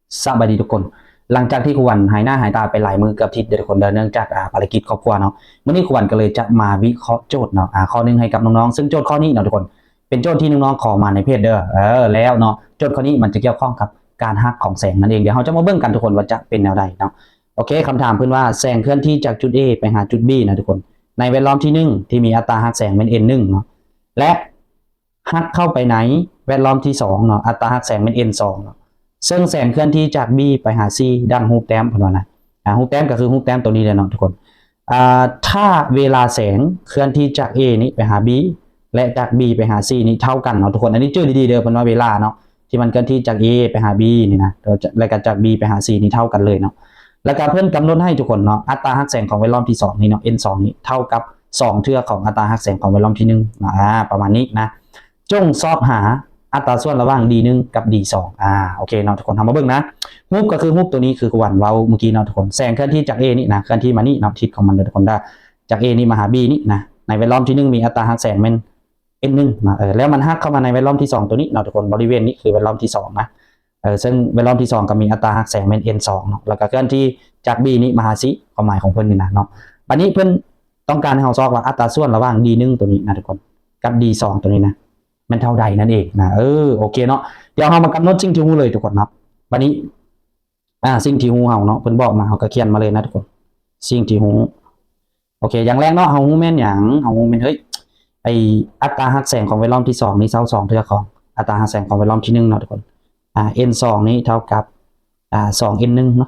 ສະບາຍດີທຸກຄົນ. ຫຼັງຈາກທີ່ຄູວັນຫາຍໜ້າຫາຍຕາໄປຫຼາຍມື້ເກືອບທິດເດີທຸກຄົນເດີ ເນື່ອງຈາກ ອາ ພາລະກິດຄອບຄົວເນາະ, ມື້ນີ້ຄູວັນກໍເລີຍຈະມາວິເຄາະໂຈດເນາະ ອາ ຂໍ້ໜຶ່ງໃຫ້ກັບນ້ອງໆ. ເຊິ່ງໂຈດຂໍ້ນີ້ເນາະທຸກຄົນ ເປັນໂຈດທີ່ນ້ອງໆຂໍມາໃນເພຈເດີ. ເອີ ແລ້ວເນາະ ໂຈດຂໍ້ນີ້ມັນຈະກ່ຽວຂ້ອງກັບການຫັກຂອງແສງນັ້ນເອງ. ດຽວເຮົາຈະມາເບິ່ງກັນທຸກຄົນວ່າຈະເປັນແນວໃດເນາະ. ໂອເຄ ຄຳຖາມເພິ່ນວ່າ ແສງເຄື່ອນທີ່ຈາກຈຸດ A ໄປຫາຈຸດ B ນະທຸກຄົນ ໃນແວດລ້ອມທີໜຶ່ງ ທີ່ມີອັດຕາຫັກແສງແມ່ນ N ໜຶ່ງເນາະ ແລະ ຫັກເຂົ້າໄປໃນແວດລ້ອມທີສອງເນາະ ອັດຕາຫັກແສງແມ່ນ N ສອງເນາະ. ເຊິ່ງແສງເຄື່ອນທີ່ຈາກ B ໄປຫາ C ດັ່ງຮູບແຕ້ມເພິ່ນວ່ານະ. ອາ ຮູບແຕ້ມກໍຄືຮູບແຕ້ມໂຕນີ້ແຫຼະເນາະທຸກຄົນ. ອາ ຖ້າເວລາແສງເຄື່ອນທີ່ຈາກ A ນີ້ໄປຫາ B ແລະ ຈາກ B ໄປຫາ C ນີ້ເທົ່າກັນເນາະທຸກຄົນ. ອັນນີ້ຈື່ດີໆເດີ ເພິ່ນວ່າເວລາເນາະ ທີ່ມັນເຄື່ອນທີ່ຈາກ A ໄປຫາ B ນີ້ນະ ແລ້ວກໍຈາກ B ໄປຫາ C ນີ້ເທົ່າກັນເລີຍເນາະ. ແລ້ວກໍເພິ່ນກຳນົດໃຫ້ທຸກຄົນເນາະ ອັດຕາຫັກແສງຂອງແວດລ້ອມທີສອງນີ້ເນາະ N ສອງນີ້ເທົ່າກັບສອງເທື່ອຂອງອັດຕາຫັກແສງຂອງແວດລ້ອມທີໜຶ່ງ ອາ ປະມານນີ້ນະ. ຈົ່ງຊອກຫາອັດຕາສ່ວນລະຫວ່າງ D ໜຶ່ງ ກັບ D ສອງ. ອາ ໂອເຄເນາະທຸກຄົນ ເຮົາມາເບິ່ງນະ. ຮູບກໍຄືຮູບໂຕນີ້ ຄືຄູວັນເວົ້າມື້ກີ້ເນາະທຸກຄົນ ແສງເຄື່ອນທີ່ຈາກ A ນີ້ນະ ເຄື່ອນທີ່ມານີ້ເນາະ ທິດຂອງມັນເດີທຸກຄົນເດີ ຈາກ A ນີ້ມາຫາ B ນີ້ນະ ໃນແວດລ້ອມທີໜຶ່ງມີອັດຕາຫັກແສງແມ່ນ N ໜຶ່ງເນາະ. ເອີ ແລ້ວມັນຫັກເຂົ້າມາໃນແວດລ້ອມທີສອງໂຕນີ້ເນາະທຸກຄົນ ບໍລິເວນນີ້ຄືແວດລ້ອມທີສອງນະ. ເອີ ເຊິ່ງແວດລ້ອມທີສອງກໍມີອັດຕາຫັກແສງແມ່ນ N ສອງເນາະ ແລ້ວກໍເຄື່ອນທີ່ຈາກ B ນີ້ມາຫາ C ຄວາມໝາຍຂອງເພິ່ນນີ້ນະເນາະ. ບາດນີ້ເພິ່ນຕ້ອງການໃຫ້ເຮົາຊອກວ່າອັດຕາສ່ວນລະຫວ່າງ D ໜຶ່ງໂຕນີ້ນະທຸກຄົນ ກັບ D ສອງໂຕນີ້ນະ ແມ່ນເທົ່າໃດນັ້ນເອງນະ. ເອີ ໂອເຄເນາະ ດຽວເຮົາມາກຳນົດສິ່ງທີ່ຮູ້ເລີຍທຸກຄົນເນາະ. ບາດນີ້ ອາ ສິ່ງທີ່ຮູ້ເຮົາເນາະ ເພິ່ນບອກມາ ເຮົາກໍຂຽນມາເລີຍນະທຸກຄົນ ສິ່ງທີ່ຮູ້. ໂອເຄ ຢ່າງແລກເນາະ ເຮົາຮູ້ແມ່ນຫຍັງ? ເຮົາຮູ້ແມ່ນ ເຮີ້ຍ ໄອ້ອັດຕາຫັກແສງຂອງແວດລ້ອມທີສອງນີ້ເທົ່າສອງເທື່ອຂອງອັດຕາຫັກແສງຂອງແວດລ້ອມທີໜຶ່ງເນາະທຸກຄົນ. ອາ N ສອງນີ້ເທົ່າກັບ ອາ ສອງ N ໜຶ່ງເນາະ.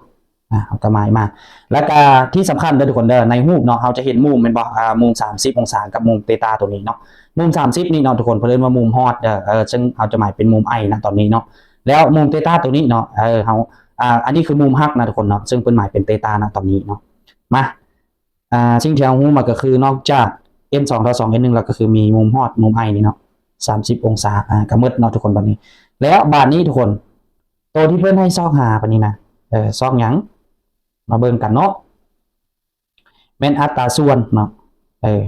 ອາ ເຮົາກໍໝາຍມາ ແລ້ວກໍທີ່ສຳຄັນເດີທຸກຄົນເດີ ໃນຮູບເນາະ ເຮົາຈະເຫັນມຸມແມ່ນບໍ່? ອາ ມຸມສາມສິບອົງສາກັບມຸມເຕຕາໂຕນີ້ເນາະ. ມຸມສາມສິບນີ້ເນາະທຸກຄົນ ເພິ່ນເອີ້ນວ່າມຸມຮອດເດີ ເອີ ເຊິ່ງເຮົາຈະໝາຍເປັນມຸມ I ນະຕອນນີ້ເນາະ. ແລ້ວມຸມເຕຕາໂຕນີ້ເນາະ ເອີ ເຮົາ ອາ ອັນນີ້ຄືມຸມຫັກນະທຸກຄົນເນາະ ເຊິ່ງເພິ່ນໝາຍເປັນເຕຕານະຕອນນີ້ເນາະ. ມາ ອາ ສິ່ງທີ່ເຮົາຮູ້ມາກໍຄື ນອກຈາກ N ສອງເທົ່າສອງ N ໜຶ່ງ ແລ້ວກໍຄືມີມຸມຮອດມຸມ I ນີ້ເນາະ ສາມສິບອົງສາ ອາ ກໍໝົດເນາະທຸກຄົນ. ບາດນີ້ ແລ້ວບາດນີ້ທຸກຄົນ ໂຕທີ່ເພິ່ນໃຫ້ຊອກຫາບາດນີ້ນະ ເອີ ຊອກຫຍັງ? ມາເບິ່ງກັນເນາະ ແມ່ນອັດຕາສ່ວນເນາະ ເອີ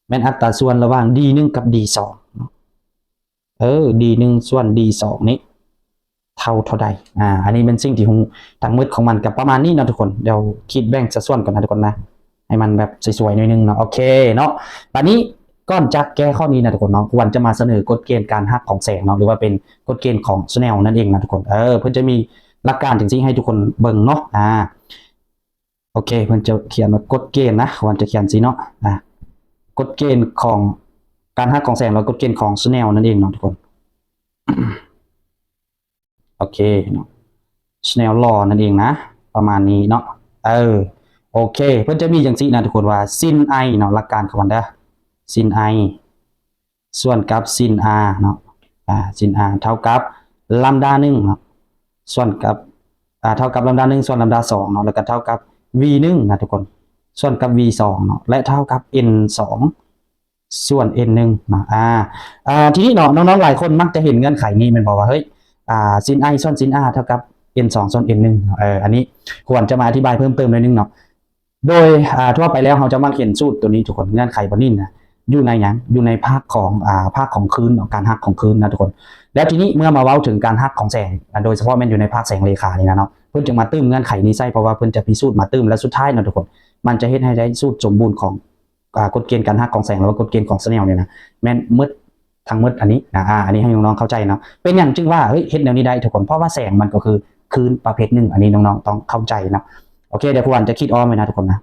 ແມ່ນອັດຕາສ່ວນລະຫວ່າງ D ໜຶ່ງ ກັບ D ສອງເນາະ. ເອີ D ໜຶ່ງ ສ່ວນ D ສອງນີ້ເທົ່າເທົ່າໃດ? ອາ ອັນນີ້ແມ່ນສິ່ງທີ່ຮູ້ທັງໝົດຂອງມັນ ກໍປະມານນີ້ເນາະທຸກຄົນ. ດຽວຄິດແບ່ງສັດສ່ວນກ່ອນນະທຸກຄົນນະ ໃຫ້ມັນແບບສວຍໆໜ້ອຍໜຶ່ງເນາະ. ໂອເຄເນາະ ບາດນີ້ກ່ອນຈະແກ້ຂໍ້ນີ້ນະທຸກຄົນເນາະ ຄູວັນຈະມາສະເໜີກົດເກນການຫັກຂອງແສງເນາະ ຫຼືວ່າເປັນກົດເກນຂອງ Snell ນັ້ນເອງນະທຸກຄົນ. ເອີ ເພິ່ນຈະມີຫຼັກການຈັ່ງຊີ້ໃຫ້ທຸກຄົນເບິ່ງເນາະ. ອາ ໂອເຄ ເພິ່ນຈະຂຽນວ່າກົດເກນນະ ຄວນຈະຂຽນຊີ້ເນາະ ອາ ກົດເກນຂອງການຫັກຂອງແສງ ແລ້ວກົດເກນຂອງ Snell ນັ້ນເອງເນາະທຸກຄົນ. ໂອເຄເນາະ Snell law ນັ້ນເອງນະ ປະມານນີ້ເນາະ. ເອີ ໂອເຄ ເພິ່ນຈະມີຈັ່ງຊີ້ນະທຸກຄົນ ວ່າ sin I ເນາະ ຫຼັກການຂອງມັນເດີ sin I ສ່ວນກັບ sin R ເນາະ ອາ sin R ເທົ່າກັບລຳດາໜຶ່ງເນາະ ສ່ວນກັບ ອາ ເທົ່າກັບລຳດາໜຶ່ງ ສ່ວນລຳດາສອງເນາະ ແລ້ວກໍເທົ່າກັບ V ໜຶ່ງນະທຸກຄົນ ສ່ວນກັບ V ສອງເນາະ ແລະ ເທົ່າກັບ N ສອງ ສ່ວນ N ໜຶ່ງເນາະ. ອາ ອາ ທີນີ້ເນາະ ນ້ອງໆຫຼາຍຄົນມັກຈະເຫັນເງື່ອນໄຂນີ້ແມ່ນບໍ່ ວ່າ ເຮີ້ຍ ອາ sin I ສ່ວນ sin R ເທົ່າກັບ N ສອງ ສ່ວນ N ໜຶ່ງເນາະ. ເອີ ອັນນີ້ຄວນຈະມາອະທິບາຍເພີ່ມເຕີມໜ້ອຍໜຶ່ງເນາະ. ໂດຍ ອາ ທົ່ວໄປແລ້ວເຮົາຈະມັກເຫັນສູດໂຕນີ້ທຸກຄົນ ເງື່ອນໄຂບ່ອນນີ້ນະ ຢູ່ໃນຫຍັງ? ຢູ່ໃນພາກຂອງ ອາ ພາກຂອງຄື້ນເນາະ ການຫັກຂອງຄື້ນນະທຸກຄົນ. ແລ້ວທີນີ້ເມື່ອມາເວົ້າເຖິງການຫັກຂອງແສງ ອາ ໂດຍສະເພາະແມ່ນຢູ່ໃນພາກແສງເລຂານີ້ນະເນາະ ເພິ່ນຈຶ່ງມາຕື່ມເງື່ອນໄຂນີ້ໃສ່ ເພາະວ່າເພິ່ນຈະພິສູດມາຕື່ມ ແລະ ສຸດທ້າຍເນາະທຸກຄົນ ມັນຈະເຮັດໃຫ້ໄດ້ສູດສົມບູນຂອງ ອາ ກົດເກນການຫັກຂອງແສງ ຫຼືວ່າກົດເກນຂອງ Snell ນີ້ນະ ແມ່ນໝົດ ທັງໝົດອັນນີ້ນະ. ອາ ອັນນີ້ໃຫ້ນ້ອງໆເຂົ້າໃຈເນາະ. ເປັນຫຍັງຈຶ່ງວ່າ ເຮີ້ຍ ເຮັດແນວນີ້ໄດ້ທຸກຄົນ? ເພາະວ່າແສງມັນກໍຄືຄື້ນປະເພດໜຶ່ງ ອັນນີ້ນ້ອງໆຕ້ອງເຂົ້າໃຈເນາະ. ໂອເຄ ດຽວຄູວັນຈະຂີດອ້ອມໄວ້ນະທຸກຄົນນະ.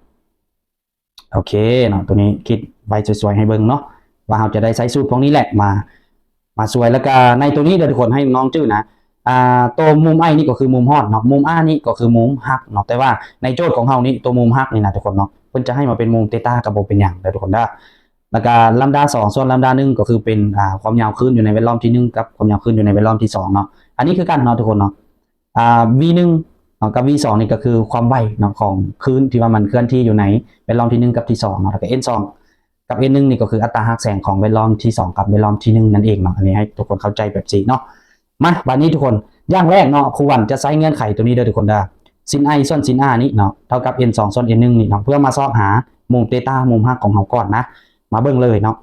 ໂອເຄເນາະ ໂຕນີ້ຂີດໄວ້ສວຍໆໃຫ້ເບິ່ງເນາະ ວ່າເຮົາຈະໄດ້ໃຊ້ສູດພວກນີ້ແຫຼະມາ ມາຊ່ວຍ. ແລ້ວກະໃນໂຕນີ້ເດີທຸກຄົນ ໃຫ້ນ້ອງຈື່ນະ ອາ ໂຕມຸມ I ນີ້ກໍຄືມຸມຮອດເນາະ ມຸມ R ນີ້ກໍຄືມຸມຫັກເນາະ. ແຕ່ວ່າໃນໂຈດຂອງເຮົານີ້ ໂຕມຸມຫັກນີ້ນະທຸກຄົນເນາະ ເພິ່ນຈະໃຫ້ມາເປັນມຸມເຕຕາກໍບໍ່ເປັນຫຍັງເດີທຸກຄົນເດີ. ແລ້ວກະລຳດາສອງ ສ່ວນລຳດາໜຶ່ງ ກໍຄືເປັນ ອາ ຄວາມຍາວຄື້ນຢູ່ໃນແວດລ້ອມທີໜຶ່ງກັບຄວາມຍາວຄື້ນຢູ່ໃນແວດລ້ອມທີສອງເນາະ. ອັນນີ້ຄືກັນເນາະທຸກຄົນເນາະ. ອາ V ໜຶ່ງເນາະ ກັບ V ສອງນີ້ກໍຄືຄວາມໄວເນາະ ຂອງຄື້ນທີ່ວ່າມັນເຄື່ອນທີ່ຢູ່ໃນແວດລ້ອມທີໜຶ່ງກັບທີສອງເນາະ. ແລ້ວກໍ N ສອງ ກັບ N ໜຶ່ງນີ້ກໍຄືອັດຕາຮັກແສງຂອງແວດລ້ອມທີສອງກັບແວດລ້ອມທີໜຶ່ງນັ້ນເອງເນາະ. ອັນນີ້ໃຫ້ທຸກຄົນເຂົ້າໃຈແບບຊີ້ເນາະ. ມາ ບາດນີ້ທຸກຄົນ ຢ່າງແລກເນາະ ຄູວັນຈະໃຊ້ເງື່ອນໄຂໂຕນີ້ເດີທຸກຄົນເດີ sin I ສ່ວນ sin R ນີ້ເນາະ ເທົ່າກັບ N ສອງ ສ່ວນ N ໜຶ່ງນີ້ເນາະ ເພື່ອມາຊອກຫາມຸມເຕຕາ ມຸມຮັກຂອງເຮົາກ່ອນນະ. ມາເບິ່ງເລີຍເນາະ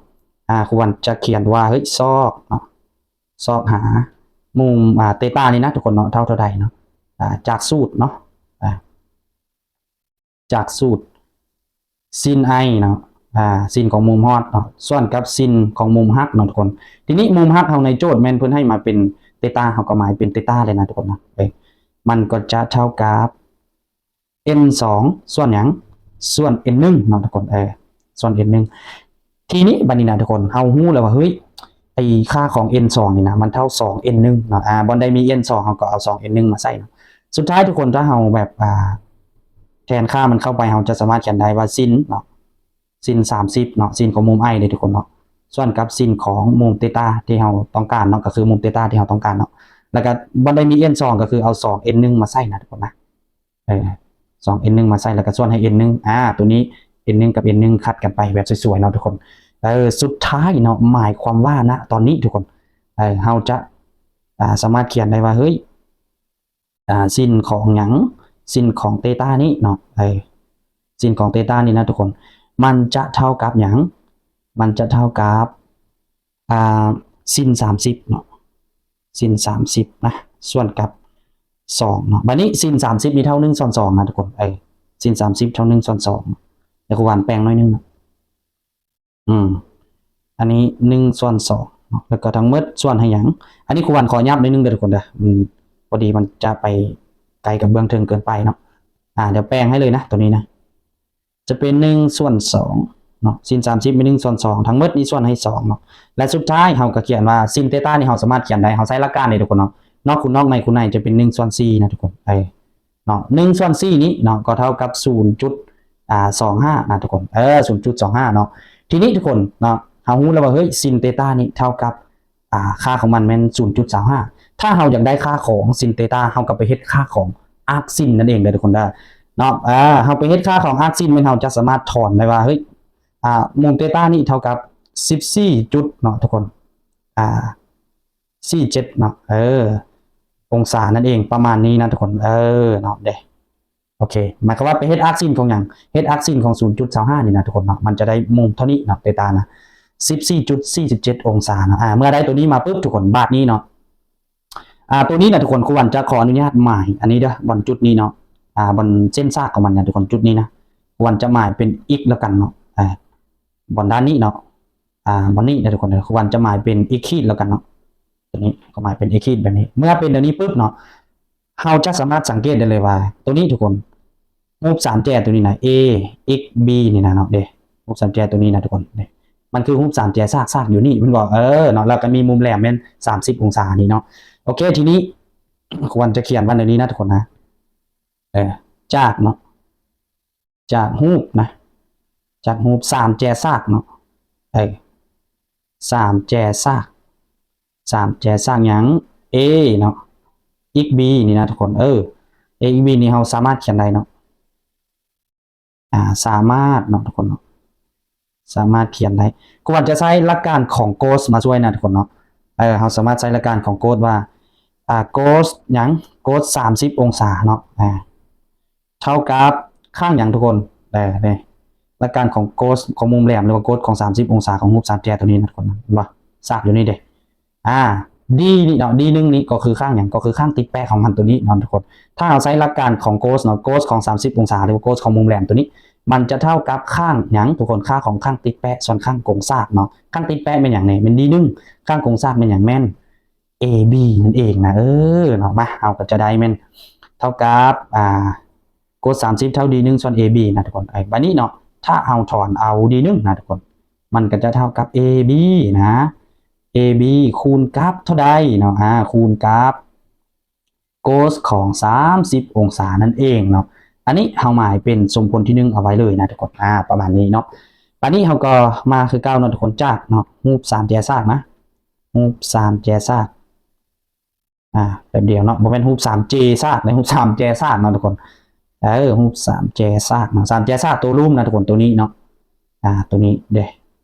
ອາ ຄູວັນຈະຂຽນວ່າ ເຮີ້ຍ ຊອກເນາະ ຊອກຫາມຸມ ອາ ເຕຕານີ້ນະທຸກຄົນເນາະ ເທົ່າເທົ່າໃດເນາະ. ອ່າ ຈາກສູດເນາະ ອ່າ ຈາກສູດ ຊິນໄອເນາະ ອ່າ ຊິນຂອງມຸມຮອດເນາະ ສ່ວນກັບຊິນຂອງມຸມຫັກເນາະທຸກຄົນ. ທີນີ້ມຸມຫັກເຮົາໃນໂຈດແມ່ນເພິ່ນໃຫ້ມາເປັນເຕຕາ ເຮົາກໍໝາຍເປັນເຕຕາເລີຍນະທຸກຄົນນະ. ເອີ ມັນກໍຈະເທົ່າກັບ ເອັນສອງ ສ່ວນຫຍັງ? ສ່ວນເອັນໜຶ່ງເນາະທຸກຄົນ ເອີ ສ່ວນເອັນໜຶ່ງ. ທີນີ້ບັດນີ້ນະທຸກຄົນ ເຮົາຮູ້ແລ້ວວ່າ ເຮີ້ຍ ໄອ້ຄ່າຂອງເອັນສອງນີ້ນະ ມັນເທົ່າສອງເອັນໜຶ່ງເນາະ. ອ່າ ບ່ອນໃດມີເອັນສອງ ເຮົາກໍເອົາສອງເອັນໜຶ່ງມາໃສ່ເນາະ. ສຸດທ້າຍທຸກຄົນ ຖ້າເຮົາແບບ ອ່າ ແທນຄ່າມັນເຂົ້າໄປ ເຮົາຈະສາມາດຂຽນໄດ້ວ່າຊິນເນາະ ຊິນສາມສິບເນາະ ຊິນຂອງມຸມໄອເດ້ທຸກຄົນເນາະ ສ່ວນກັບຊິນຂອງມຸມເຕຕາທີ່ເຮົາຕ້ອງການເນາະ ກໍຄືມຸມເຕຕາທີ່ເຮົາຕ້ອງການເນາະ. ແລ້ວກໍບ່ອນໃດມີເອັນສອງ ກໍຄືເອົາສອງເອັນໜຶ່ງມາໃສ່ນະທຸກຄົນນະ. ເອີ ສອງເອັນໜຶ່ງມາໃສ່ ແລ້ວກໍສ່ວນໃຫ້ເອັນໜຶ່ງ ອ່າ ຕົວນີ້ເອັນໜຶ່ງກັບເອັນໜຶ່ງຂັດກັນໄປແບບສວຍໆເນາະທຸກຄົນ. ເອີ ສຸດທ້າຍເນາະ ໝາຍຄວາມວ່ານະຕອນນີ້ທຸກຄົນ ເອີ ເຮົາຈະ ອ່າ ສາມາດຂຽນໄດ້ວ່າ ເຮີ້ຍ ອ່າ ຊິນຂອງຫຍັງ? ຊິນຂອງເຕຕານີ້ເນາະ ເອີ ຊິນຂອງເຕຕານີ້ນະທຸກຄົນ ມັນຈະເທົ່າກັບຫຍັງ? ມັນຈະເທົ່າກັບ ອ່າ ຊິນສາມສິບເນາະ ຊິນສາມສິບນະ ສ່ວນກັບສອງເນາະ. ບັດນີ້ຊິນສາມສິບນີ້ເທົ່າໜຶ່ງສ່ວນສອງນະທຸກຄົນ ເອີ ຊິນສາມສິບເທົ່າໜຶ່ງສ່ວນສອງ ດຽວຄູຫວັນແປງໜ້ອຍໜຶ່ງເນາະ. ອືມ ອັນນີ້ໜຶ່ງສ່ວນສອງເນາະ ແລ້ວກໍທັງໝົດສ່ວນໃຫ້ຫຍັງ? ອັນນີ້ຄູຫວັນຂໍຫຍັບໜ້ອຍໜຶ່ງເດີທຸກຄົນເດີ ອືມ ພໍດີມັນຈະໄປໄກກັບເບື້ອງເທິງເກີນໄປເນາະ. ອ່າ ດຽວແປງໃຫ້ເລີຍນະ ຕົວນີ້ນະ ຈະເປັນໜຶ່ງສ່ວນສອງເນາະ ຊິນສາມສິບເປັນໜຶ່ງສ່ວນສອງ ທັງໝົດນີ້ສ່ວນໃຫ້ສອງເນາະ. ແລະ ສຸດທ້າຍເຮົາກໍຂຽນວ່າຊິນເຕຕານີ້ເຮົາສາມາດຂຽນໄດ້ ເຮົາໃຊ້ຫຼັກການເດ້ທຸກຄົນເນາະ ນອກຄູນນອກໃນຄູນໃນຈະເປັນໜຶ່ງສ່ວນສີ່ນະທຸກຄົນ ເອີ ເນາະ ໜຶ່ງສ່ວນສີ່ນີ້ເນາະ ກໍເທົ່າກັບສູນຈຸດ ອ່າ ສອງຫ້ານະທຸກຄົນ ເອີ ສູນຈຸດສອງຫ້າເນາະ. ທີນີ້ທຸກຄົນເນາະ ເຮົາຮູ້ແລ້ວວ່າ ເຮີ້ຍ ຊິນເຕຕານີ້ເທົ່າກັບ ອ່າ ຄ່າຂອງມັນແມ່ນສູນຈຸດສອງຫ້າ. ຖ້າເຮົາຢາກໄດ້ຄ່າຂອງຊິນເຕຕາ ເຮົາກໍໄປເຮັດຄ່າຂອງອາກຊິນນັ້ນເອງເດີທຸກຄົນເດີ ເນາະ. ເຮົາໄປເຮັດຄ່າຂອງອາກຊິນ ແມ່ນເຮົາຈະສາມາດຖອນໄດ້ວ່າ ເຮີ້ຍ ອ່າ ມຸມເຕຕານີ້ເທົ່າກັບສິບສີ່ຈຸດເນາະທຸກຄົນ ອ່າ ສີ່ເຈັດເນາະ ເອີ ອົງສານັ້ນເອງ ປະມານນີ້ນະທຸກຄົນ ເອີ ເນາະເດ້. ໂອເຄ ໝາຍຄວາມວ່າໄປເຮັດອາກຊິນຂອງຫຍັງ? ເຮັດອາກຊິນຂອງສູນຈຸດສອງຫ້ານີ້ນະທຸກຄົນເນາະ ມັນຈະໄດ້ມຸມເທົ່ານີ້ເນາະ ເຕຕານະ ສິບສີ່ຈຸດສີ່ສິບເຈັດອົງສາເນາະ. ອ່າ ເມື່ອໄດ້ຕົວນີ້ມາປຶບທຸກຄົນ ບາດນີ້ເນາະ ອ່າ ຕົວນີ້ນະທຸກຄົນ ຄູຫວັນຈະຂໍອະນຸຍາດໝາຍອັນນີ້ເດີ ບ່ອນຈຸດນີ້ເນາະ ອ່າ ບ່ອນເສັ້ນສາກຂອງມັນນະທຸກຄົນ ຈຸດນີ້ນະ ຄູຫວັນຈະໝາຍເປັນ x ແລ້ວກັນເນາະ ອ່າ ບ່ອນດ້ານນີ້ເນາະ ອ່າ ບ່ອນນີ້ນະທຸກຄົນເດີ ຄູຫວັນຈະໝາຍເປັນ x ຂີດແລ້ວກັນເນາະ ຕົວນີ້ກໍໝາຍເປັນ x ຂີດແບບນີ້. ເມື່ອເປັນແບບນີ້ປຶບເນາະ ເຮົາຈະສາມາດສັງເກດໄດ້ເລີຍວ່າ ຕົວນີ້ທຸກຄົນ ຮູບສາມແຈຕົວນີ້ນະ a x b ນີ້ນະເນາະ ເດ້ ຮູບສາມແຈຕົວນີ້ນະທຸກຄົນ ເດ້ ມັນຄືຮູບສາມແຈສາກ ສາກຢູ່ນີ້ແມ່ນບໍ່? ເອີ ເນາະ ແລ້ວກໍມີມຸມແຫຼມແມ່ນສາມສິບອົງສານີ້ເນາະ. ໂອເຄ ທີນີ້ ຄວນຈະຂຽນວ່າແນວນີ້ນະທຸກຄົນນະ ເອີ ຈາກເນາະ ຈາກຮູບນະ ຈາກຮູບສາມແຈສາກເນາະ ເອີ ສາມແຈສາກ ສາມແຈສາກຫຍັງ? a ເນາະ x b ນີ້ນະທຸກຄົນ ເອີ a x b ນີ້ເຮົາສາມາດຂຽນໄດ້ເນາະ ອ່າ ສາມາດເນາະທຸກຄົນເນາະ ສາມາດຂຽນໄດ້. ຄວນຈະໃຊ້ຫຼັກການຂອງ Gauss ມາຊ່ວຍນະທຸກຄົນເນາະ ເອີ ເຮົາສາມາດໃຊ້ຫຼັກການຂອງ Gauss ວ່າ ອ່າ Gauss ຫຍັງ? Gauss ສາມສິບອົງສາເນາະ ອ່າ ເທົ່າກັບຂ້າງຫຍັງທຸກຄົນ? ເອີ ນີ້ ຫຼັກການຂອງ Gauss ຂອງມຸມແຫຼມ ຫຼືວ່າ Gauss ຂອງສາມສິບອົງສາຂອງຮູບສາມແຈຕົວນີ້ນະທຸກຄົນ ເຫັນບໍ່? ສາກຢູ່ນີ້ເດ້ ອ່າ d ນີ້ເນາະ d ໜຶ່ງນີ້ກໍຄືຂ້າງຫຍັງ? ກໍຄືຂ້າງຕິດແປະຂອງມັນຕົວນີ້ເນາະທຸກຄົນ. ຖ້າເຮົາໃຊ້ຫຼັກການຂອງ Gauss ເນາະ Gauss ຂອງສາມສິບອົງສາ ຫຼືວ່າ Gauss ຂອງມຸມແຫຼມຕົວນີ້ ມັນຈະເທົ່າກັບຂ້າງຫຍັງທຸກຄົນ? ຄ່າຂອງຂ້າງຕິດແປະ ສ່ວນຂ້າງກົງສາກເນາະ. ຂ້າງຕິດແປະແມ່ນຫຍັງແດ່? ແມ່ນ d ໜຶ່ງ. ຂ້າງກົງສາກແມ່ນຫຍັງ? ແມ່ນ a b ນັ້ນເອງນະ ເອີ ເນາະ. ມາ ເຮົາກໍຈະໄດ້ແມ່ນເທົ່າກັບ ອ່າ Gauss ສາມສິບເທົ່າ d ໜຶ່ງສ່ວນ a b ນະທຸກຄົນ. ເອີ ບາດນີ້ເນາະ ຖ້າເຮົາຖອນເອົາ d ໜຶ່ງນະທຸກຄົນ ມັນກໍຈະເທົ່າກັບ a b ນະ a b ຄູນກັບເທົ່າໃດເນາະ? ອ່າ ຄູນກັບ Gauss ຂອງສາມສິບອົງສານັ້ນເອງເນາະ. ອັນນີ້ເຮົາໝາຍເປັນສົມຜົນທີໜຶ່ງເອົາໄວ້ເລີຍນະທຸກຄົນ ອ່າ ປະມານນີ້ເນາະ. ບາດນີ້ເຮົາກໍມາຄືເກົ່າເນາະທຸກຄົນ ຈາກເນາະ ຮູບສາມແຈສາກນະ ຮູບສາມແຈສາກ ອ່າ ແບບດຽວເນາະ ບໍ່ແມ່ນຮູບສາມເຈສາກໃດ໋ ຮູບສາມແຈສາກເນາະທຸກຄົນ ເອີ ຮູບສາມແຈສາກເນາະ ສາມແຈສາກຕົວລຸ່ມນະທຸກຄົນ ຕົວນີ້ເນາະ ອ່າ ຕົວນີ້ເດ້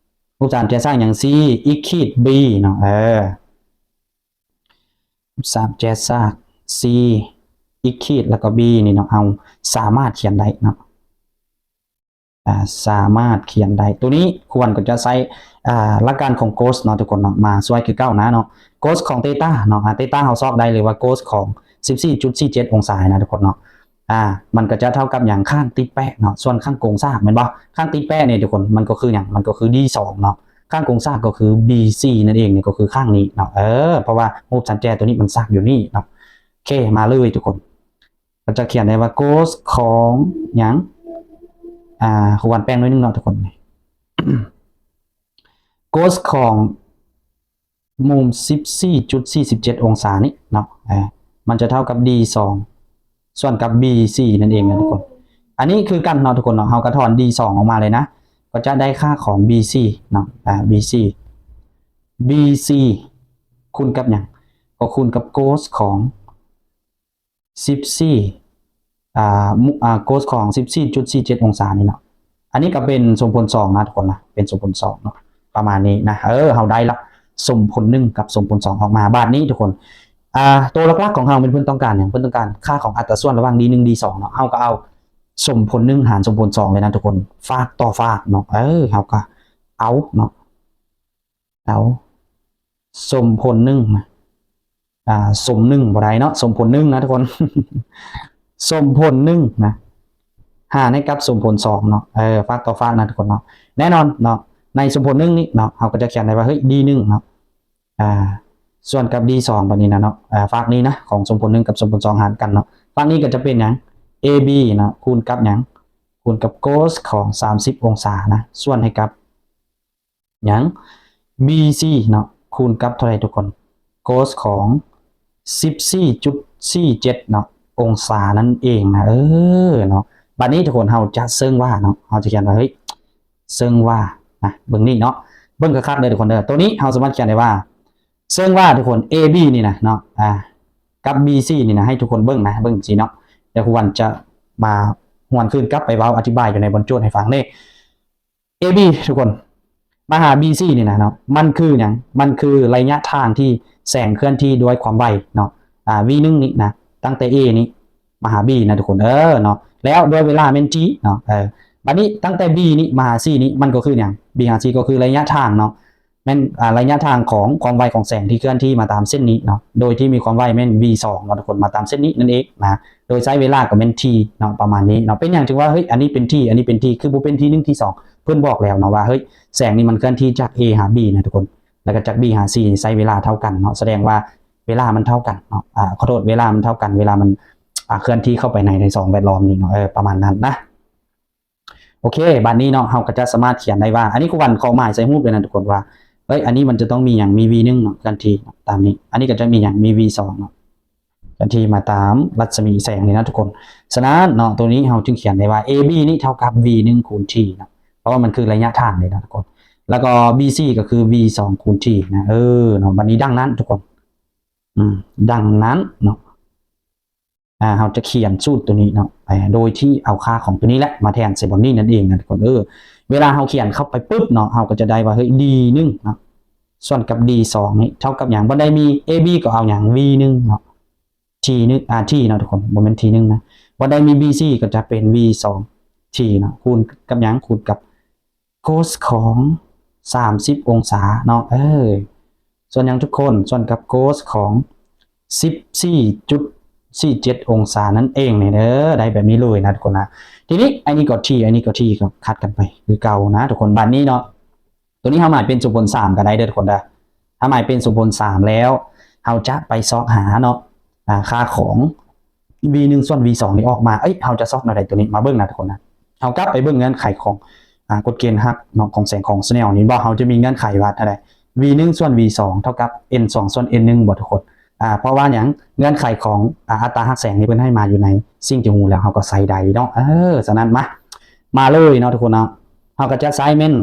ຮູບສາມແຈສາກຫຍັງ? c x ຂີດ b ເນາະ ເອີ ຮູບສາມແຈສາກ c x ຂີດ ແລ້ວກໍ b ນີ້ເນາະ ເຮົາສາມາດຂຽນໄດ້ເນາະ ອ່າ ສາມາດຂຽນໄດ້. ຕົວນີ້ຄວນກໍຈະໃຊ້ ອ່າ ຫຼັກການຂອງ Gauss ເນາະທຸກຄົນເນາະ ມາຊ່ວຍຄືເກົ່ານະເນາະ. Gauss ຂອງເຕຕາເນາະ ອ່າ ເຕຕາເຮົາຊອກໄດ້ເລີຍວ່າ Gauss ຂອງ ສິບສີ່ຈຸດສີ່ເຈັດອົງສານະທຸກຄົນເນາະ. ອ່າ ມັນກໍຈະເທົ່າກັບຫຍັງ? ຂ້າງຕິດແປະເນາະ. ສ່ວນຂ້າງກົງສາກແມ່ນບໍ່? ຂ້າງຕິດແປະນີ້ທຸກຄົນ ມັນກໍຄືຫຍັງ? ມັນກໍຄື D ສອງເນາະ. ຂ້າງກົງສາກກໍຄື B ສີ່ນັ້ນເອງ ນີ້ກໍຄືຂ້າງນີ້ເນາະ. ເອີ ເພາະວ່າຮູບສັນແຈຕົວນີ້ມັນສາກຢູ່ນີ້ເນາະ. ໂອເຄ ມາເລີຍທຸກຄົນ ກໍຈະຂຽນໄດ້ວ່າ cos ຂອງຫຍັງ? ອ່າ ຂໍຫວານແປ້ງໜ້ອຍໜຶ່ງເນາະທຸກຄົນ. cos ຂອງມຸມສິບສີ່ຈຸດສີ່ສິບເຈັດອົງສານີ້ເນາະ ເອີ ມັນຈະເທົ່າກັບ D ສອງ ສ່ວນກັບ B ສີ່ນັ້ນເອງນະທຸກຄົນ. ອັນນີ້ຄືກັນເນາະທຸກຄົນເນາະ. ເຮົາກໍຖອນ D ສອງອອກມາເລີຍນະ ກໍຈະໄດ້ຄ່າຂອງ B ສີ່ເນາະ. ອ່າ B ສີ່ B ສີ່ຄູນກັບຫຍັງ? ກໍຄູນກັບ cos ຂອງ ສິບສີ່ ອ່າ ມຸ ອ່າ cos ຂອງສິບສີ່ຈຸດສີ່ເຈັດອົງສານີ້ເນາະ. ອັນນີ້ກໍເປັນສົມຜົນສອງນະທຸກຄົນນະ ເປັນສົມຜົນສອງເນາະ ປະມານນີ້ນະ. ເອີ ເຮົາໄດ້ລະສົມຜົນໜຶ່ງກັບສົມຜົນສອງອອກມາ. ບາດນີ້ທຸກຄົນ ອ່າ ໂຕຫຼັກໆຂອງເຮົາແມ່ນເພິ່ນຕ້ອງການຫຍັງ? ເພິ່ນຕ້ອງການຄ່າຂອງອັດຕາສ່ວນລະຫວ່າງ D ໜຶ່ງ D ສອງເນາະ. ເຮົາກໍເອົາສົມຜົນໜຶ່ງຫານສົມຜົນສອງເລີຍນະທຸກຄົນ ຟາກຕໍ່ຟາກເນາະ. ເອີ ເຮົາກໍເອົາເນາະ ເອົາສົມຜົນໜຶ່ງນະ ອ່າ ສົມໜຶ່ງບໍ່ໄດ້ເນາະ ສົມຜົນໜຶ່ງນະທຸກຄົນ ສົມຜົນໜຶ່ງນະ ຫານໃຫ້ກັບສົມຜົນສອງເນາະ. ເອີ ຟາກຕໍ່ຟາກນະທຸກຄົນເນາະ. ແນ່ນອນເນາະ ໃນສົມຜົນໜຶ່ງນີ້ເນາະ ເຮົາກໍຈະຂຽນໄດ້ວ່າ ເຮີ້ຍ D ໜຶ່ງເນາະ ອ່າ ສ່ວນກັບ D ສອງ ບາດນີ້ນະເນາະ. ອ່າ ຟາກນີ້ນະ ຂອງສົມຜົນໜຶ່ງກັບສົມຜົນສອງຫານກັນເນາະ. ຟາກນີ້ກໍຈະເປັນຫຍັງ? AB ເນາະ ຄູນກັບຫຍັງ? ຄູນກັບ cos ຂອງສາມສິບອົງສານະ ສ່ວນໃຫ້ກັບ ຫຍັງ? B ສີ່ເນາະ ຄູນກັບເທົ່າໃດທຸກຄົນ? cos ຂອງສິບສີ່ຈຸດສີ່ເຈັດເນາະ ອົງສານັ້ນເອງນະ. ເອີ ເນາະ ບາດນີ້ທຸກຄົນ ເຮົາຈະເຊິ່ງວ່າເນາະ ເຮົາຈະຂຽນວ່າ ເຮີ້ຍ ເຊິ່ງວ່ານະ ເບິ່ງນີ້ເນາະ ເບິ່ງຄັກໆເດີທຸກຄົນເດີ. ໂຕນີ້ເຮົາສາມາດຂຽນໄດ້ວ່າ ເຊິ່ງວ່າທຸກຄົນ AB ນີ້ນະເນາະ ອ່າ ກັບ B ສີ່ນີ້ນະ ໃຫ້ທຸກຄົນເບິ່ງນະ ເບິ່ງຊີ້ເນາະ. ດຽວຄູວັນຈະມາຫວນຄືນກັບໄປເວົ້າອະທິບາຍຢູ່ໃນບ່ອນໂຈດໃຫ້ຟັງເດ້. AB ທຸກຄົນ ມາຫາ B ສີ່ນີ້ນະເນາະ ມັນຄືຫຍັງ? ມັນຄືໄລຍະທາງທີ່ແສງເຄື່ອນທີ່ດ້ວຍຄວາມໄວເນາະ ອ່າ V ໜຶ່ງນີ້ນະ ຕັ້ງແຕ່ A ນີ້ມາຫາ B ນະທຸກຄົນ ເອີ ເນາະ. ແລ້ວດ້ວຍເວລາແມ່ນ T ເນາະ ເອີ ບາດນີ້ຕັ້ງແຕ່ B ນີ້ມາຫາ C ນີ້ ມັນກໍຄືຫຍັງ? B ຫາ C ກໍຄືໄລຍະທາງເນາະ ແມ່ນ ອ່າ ໄລຍະທາງຂອງຄວາມໄວຂອງແສງທີ່ເຄື່ອນທີ່ມາຕາມເສັ້ນນີ້ເນາະ ໂດຍທີ່ມີຄວາມໄວແມ່ນ V ສອງເນາະທຸກຄົນ ມາຕາມເສັ້ນນີ້ນັ້ນເອງນະ ໂດຍໃຊ້ເວລາກໍແມ່ນ T ເນາະ ປະມານນີ້ເນາະ. ເປັນຫຍັງຈຶ່ງວ່າ ເຮີ້ຍ ອັນນີ້ເປັນ T ອັນນີ້ເປັນ T ຄືບໍ່ເປັນ T ໜຶ່ງ T ສອງ? ເພິ່ນບອກແລ້ວເນາະວ່າ ເຮີ້ຍ ແສງນີ້ມັນເຄື່ອນທີ່ຈາກ A ຫາ B ນະທຸກຄົນ ແລ້ວກໍຈາກ B ຫາ C ໃຊ້ເວລາເທົ່າກັນເນາະ ສະແດງວ່າເວລາມັນເທົ່າກັນເນາະ ອ່າ ຂໍໂທດ ເວລາມັນເທົ່າກັນ ເວລາມັນ ອ່າ ເຄື່ອນທີ່ເຂົ້າໄປໃນ ໃນສອງແວດລ້ອມນີ້ເນາະ ເອີ ປະມານນັ້ນນະ. ໂອເຄ ບາດນີ້ເນາະ ເຮົາກໍຈະສາມາດຂຽນໄດ້ວ່າ ອັນນີ້ຄູວັນຂໍໝາຍໃສ່ຮູບເລີຍນະທຸກຄົນວ່າ ເອີຍ ອັນນີ້ມັນຈະຕ້ອງມີຫຍັງ? ມີ V ໜຶ່ງເນາະ ເຄື່ອນທີ່ຕາມນີ້ ອັນນີ້ກໍຈະມີຫຍັງ? ມີ V ສອງເນາະ ເຄື່ອນທີ່ມາຕາມລັດສະໝີແສງນີ້ນະທຸກຄົນ. ສະນັ້ນເນາະ ໂຕນີ້ເຮົາຈຶ່ງຂຽນໄດ້ວ່າ AB ນີ້ເທົ່າກັບ V ໜຶ່ງຄູນ T ເນາະ ເພາະວ່າມັນຄືໄລຍະທາງນີ້ນະທຸກຄົນ ແລ້ວກໍ B ສີ່ກໍຄື V ສອງຄູນ T ນະ ເອີ ເນາະ. ບາດນີ້ດັ່ງນັ້ນທຸກຄົນ ອືມ ດັ່ງນັ້ນເນາະ ອ່າ ເຮົາຈະຂຽນສູດຕົວນີ້ເນາະ ໂດຍທີ່ເອົາຄ່າຂອງຕົວນີ້ແຫຼະມາແທນໃສ່ບ່ອນນີ້ນັ້ນເອງນະທຸກຄົນ. ເອີ ເວລາເຮົາຂຽນເຂົ້າໄປປຶບເນາະ ເຮົາກໍຈະໄດ້ວ່າ ເຮີ້ຍ D ໜຶ່ງເນາະ ສ່ວນກັບ D ສອງນີ້ເທົ່າກັບຫຍັງ? ບໍ່ໄດ້ມີ AB ກໍເອົາຫຍັງ? V ໜຶ່ງເນາະ T ໜຶ່ງ ອ່າ T ເນາະທຸກຄົນ ບໍ່ແມ່ນ T ໜຶ່ງນະ. ບໍ່ໄດ້ມີ B ສີ່ກໍຈະເປັນ V ສອງ T ເນາະ ຄູນກັບຫຍັງ? ຄູນກັບ cos ຂອງສາມສິບອົງສາເນາະ ເອີ ສ່ວນຫຍັງທຸກຄົນ? ສ່ວນກັບ cos ຂອງສິບສີ່ຈຸດສີ່ເຈັດອົງສານັ້ນເອງນີ້ເດີ ໄດ້ແບບນີ້ເລີຍນະທຸກຄົນນະ. ທີນີ້ອັນນີ້ກໍ T ອັນນີ້ກໍ T ກໍຂັດກັນໄປຄືເກົ່ານະທຸກຄົນ. ບາດນີ້ເນາະ ຕົວນີ້ເຮົາໝາຍເປັນສົມຜົນສາມກໍໄດ້ເດີທຸກຄົນເດີ. ຖ້າໝາຍເປັນສົມຜົນສາມແລ້ວ ເຮົາຈະໄປຊອກຫາເນາະ ອ່າ ຄ່າຂອງ V ໜຶ່ງສ່ວນ V ສອງນີ້ອອກມາ. ເອີຍ ເຮົາຈະຊອກແນວໃດຕົວນີ້? ມາເບິ່ງນະທຸກຄົນນະ ເຮົາກັບໄປເບິ່ງເງື່ອນໄຂຂອງ ອ່າ ກົດເກນຮັກເນາະ ຂອງແສງຂອງ Snell ນີ້ບໍ່ ເຮົາຈະມີເງື່ອນໄຂວ່າເທົ່າໃດ? V ໜຶ່ງສ່ວນ V ສອງເທົ່າກັບ N ສອງສ່ວນ N ໜຶ່ງບໍ່ທຸກຄົນ? ອ່າ ເພາະວ່າຫຍັງ? ເງື່ອນໄຂຂອງ ອ່າ ອັດຕາຮັກແສງນີ້ເພິ່ນໃຫ້ມາຢູ່ໃນສິ່ງທີ່ຮູ້ແລ້ວ ເຮົາກໍໃສ່ໄດ້ເນາະ. ເອີ ສະນັ້ນມາ ມາເລີຍເນາະທຸກຄົນເນາະ ເຮົາກໍຈະໃຊ້ແມ່ນ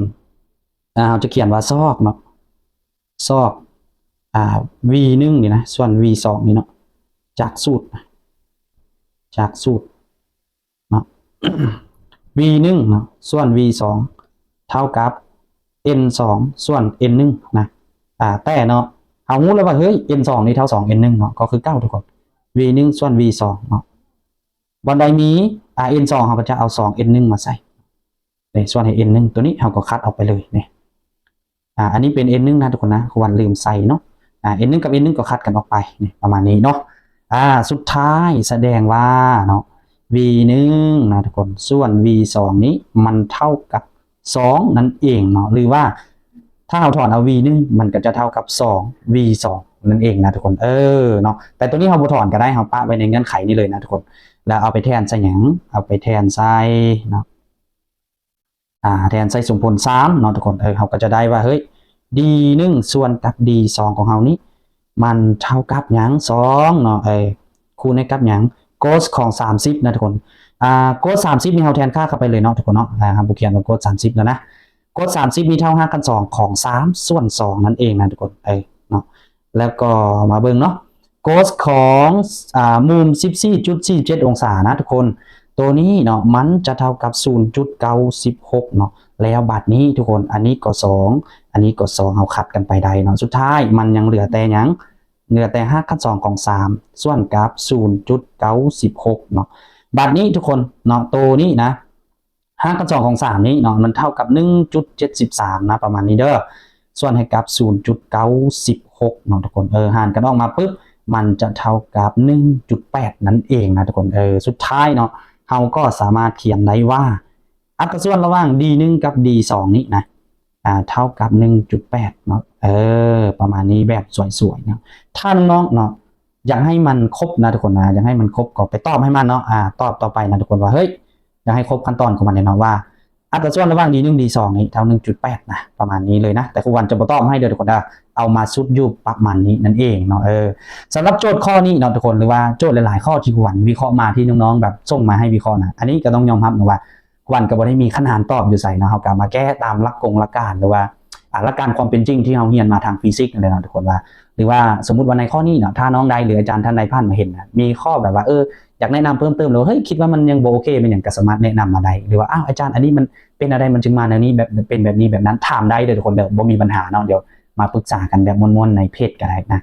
ອ່າ ເຮົາຈະຂຽນວ່າຊອກເນາະ ຊອກ ອ່າ V ໜຶ່ງນີ້ນະ ສ່ວນ V ສອງນີ້ເນາະ ຈາກສູດ ຈາກສູດເນາະ V ໜຶ່ງເນາະ ສ່ວນ V ສອງເທົ່າກັບ N ສອງສ່ວນ N ໜຶ່ງນະ. ອ່າ ແຕ່ເນາະ ເຮົາຮູ້ແລ້ວວ່າ ເຮີ້ຍ N ສອງນີ້ເທົ່າສອງ N ໜຶ່ງເນາະ ກໍຄືເກົ່າທຸກຄົນ V ໜຶ່ງສ່ວນ V ສອງເນາະ. ບ່ອນໃດມີ ອ່າ N ສອງ ເຮົາກໍຈະເອົາສອງ N ໜຶ່ງມາໃສ່ເນາະ ສ່ວນໃຫ້ N ໜຶ່ງ ຕົວນີ້ເຮົາກໍຄັດອອກໄປເລີຍນີ້. ອ່າ ອັນນີ້ເປັນ N ໜຶ່ງນະທຸກຄົນນະ ຄວນລືມໃສ່ເນາະ. ອ່າ N ໜຶ່ງກັບ N ໜຶ່ງກໍຄັດກັນອອກໄປນີ້ ປະມານນີ້ເນາະ. ອ່າ ສຸດທ້າຍສະແດງວ່າເນາະ V ໜຶ່ງນະທຸກຄົນ ສ່ວນ V ສອງນີ້ມັນເທົ່າກັບສອງນັ້ນເອງເນາະ ຫຼືວ່າຖ້າເຮົາຖອນເອົາ V ໜຶ່ງ ມັນກໍຈະເທົ່າກັບສອງ V ສອງນັ້ນເອງນະທຸກຄົນ ເອີເນາະ ແຕ່ຕົວນີ້ເຮົາບໍ່ຖອນກໍໄດ້ ເຮົາປະໄວ້ໃນເງື່ອນໄຂນີ້ເລີຍນະທຸກຄົນ ແລ້ວເອົາໄປແທນໃສ່ຫຍັງ ເອົາໄປແທນໃສ່ເນາະ ອ່າ ແທນໃສ່ສົມຜົນສາມເນາະທຸກຄົນ ເອີ ເຮົາກໍຈະໄດ້ວ່າ ເຮີ້ຍ D ໜຶ່ງ ສ່ວນກັບ D ສອງ ຂອງເຮົານີ້ ມັນເທົ່າກັບຫຍັງ ສອງ ເນາະ ເອີ ຄູນໃຫ້ກັບຫຍັງ cos ຂອງສາມສິບນະທຸກຄົນ ອ່າ cos ສາມສິບນີ້ເຮົາແທນຄ່າເຂົ້າໄປເລີຍເນາະທຸກຄົນເນາະ ອ່າ ເຮົາບໍ່ຂຽນວ່າ cos ສາມສິບແລ້ວນະ cos ສາມສິບນີ້ເທົ່າຮາກຂັ້ນສອງຂອງສາມສ່ວນສອງນັ້ນເອງນະທຸກຄົນ ເອີ ເນາະ ແລ້ວກໍມາເບິ່ງເນາະ cos ຂອງ ອ່າ ມຸມສິບສີ່ຈຸດສີ່ເຈັດອົງສານະທຸກຄົນ ໂຕນີ້ເນາະ ມັນຈະເທົ່າກັບສູນຈຸດເກົ້າສິບຫົກເນາະ ແລ້ວບັດນີ້ທຸກຄົນ ອັນນີ້ກໍສອງ ອັນນີ້ກໍສອງ ເຮົາຂັດກັນໄປໄດ້ເນາະ ສຸດທ້າຍມັນຍັງເຫຼືອແຕ່ຫຍັງ ເຫຼືອແຕ່ຮາກຂັ້ນສອງຂອງສາມສ່ວນກັບສູນຈຸດເກົ້າສິບຫົກເນາະ ບັດນີ້ທຸກຄົນເນາະ ໂຕນີ້ນະ ຮາກຂັ້ນສອງຂອງສາມນີ້ເນາະ ມັນເທົ່າກັບໜຶ່ງຈຸດເຈັດສິບສາມນະ ປະມານນີ້ເດີ ສ່ວນໃຫ້ກັບສູນຈຸດເກົ້າສິບຫົກເນາະທຸກຄົນ ເອີ ຫານກັນອອກມາປຶບ ມັນຈະເທົ່າກັບໜຶ່ງຈຸດແປດນັ້ນເອງນະທຸກຄົນ ເອີ ສຸດທ້າຍເນາະ ເຮົາກໍສາມາດຂຽນໄດ້ວ່າ ອັດຕາສ່ວນລະຫວ່າງ D ໜຶ່ງ ກັບ D ສອງ ນີ້ນະ ອ່າ ເທົ່າກັບໜຶ່ງຈຸດແປດເນາະ ເອີ ປະມານນີ້ ແບບສວຍໆເນາະ ຖ້ານ້ອງໆເນາະ ຢາກໃຫ້ມັນຄົບນະທຸກຄົນນະ ຢາກໃຫ້ມັນຄົບກໍໄປຕອບໃຫ້ມັນເນາະ ອ່າ ຕອບຕໍ່ໄປນະທຸກຄົນວ່າ ເຮີ້ຍ ຢາກໃຫ້ຄົບຂັ້ນຕອນຂອງມັນແນ່ເນາະວ່າ ອັດຕາສ່ວນລະຫວ່າງ D ໜຶ່ງ D ສອງ ນີ້ເທົ່າໜຶ່ງຈຸດແປດນະ ປະມານນີ້ເລີຍນະ ແຕ່ຄູວັນຈະບໍ່ຕອບໃຫ້ເດີທຸກຄົນເດີ ເອົາມາຊຸດຢູ່ປະມານນີ້ນັ້ນເອງເນາະ ເອີ ສຳລັບໂຈດຂໍ້ນີ້ເນາະທຸກຄົນ ຫຼືວ່າໂຈດຫຼາຍໆຂໍ້ທີ່ຄູວັນວິເຄາະມາ ທີ່ນ້ອງໆແບບສົ່ງມາໃຫ້ວິເຄາະນະ ອັນນີ້ກໍຕ້ອງຍອມຮັບເນາະວ່າ ຂວັນກໍບໍ່ໄດ້ມີຂະໜານຕອບຢູ່ໃສເນາະ ເຮົາກໍມາແກ້ຕາມຫຼັກກົງຫຼັກການ ຫຼືວ່າ ອ່າ ຫຼັກການຄວາມເປັນຈິງທີ່ເຮົາຮຽນມາທາງຟີຊິກນັ້ນແຫຼະເນາະທຸກຄົນວ່າ ຫຼືວ່າສົມມຸດວ່າໃນຂໍ້ນີ້ເນາະ ຖ້ານ້ອງໃດ ຫຼືອາຈານທ່ານໃດຜ່ານມາເຫັນນະ ມີຂໍ້ແບບວ່າ ເອີ ຢາກແນະນຳເພີ່ມເຕີມ ຫຼືວ່າ ເຮີ້ຍ ຄິດວ່າມັນຍັງບໍ່ໂອເຄ ມັນຫຍັງ ກໍສາມາດແນະນຳມາໄດ້ ຫຼືວ່າ ອ້າວ ອາຈານ ອັນນີ້ມັນເປັນແນວໃດ ມັນຈຶ່ງມາແນວນີ້ ແບບ ເປັນແບບນີ້ແບບນັ້ນ ຖາມໄດ້ເດີທຸກຄົນເດີ ບໍ່ມີບັນຫາເນາະ ດຽວມາປຶກສາກັນແບບມ່ວນໆໃນເພຈກໍໄດ້ນະ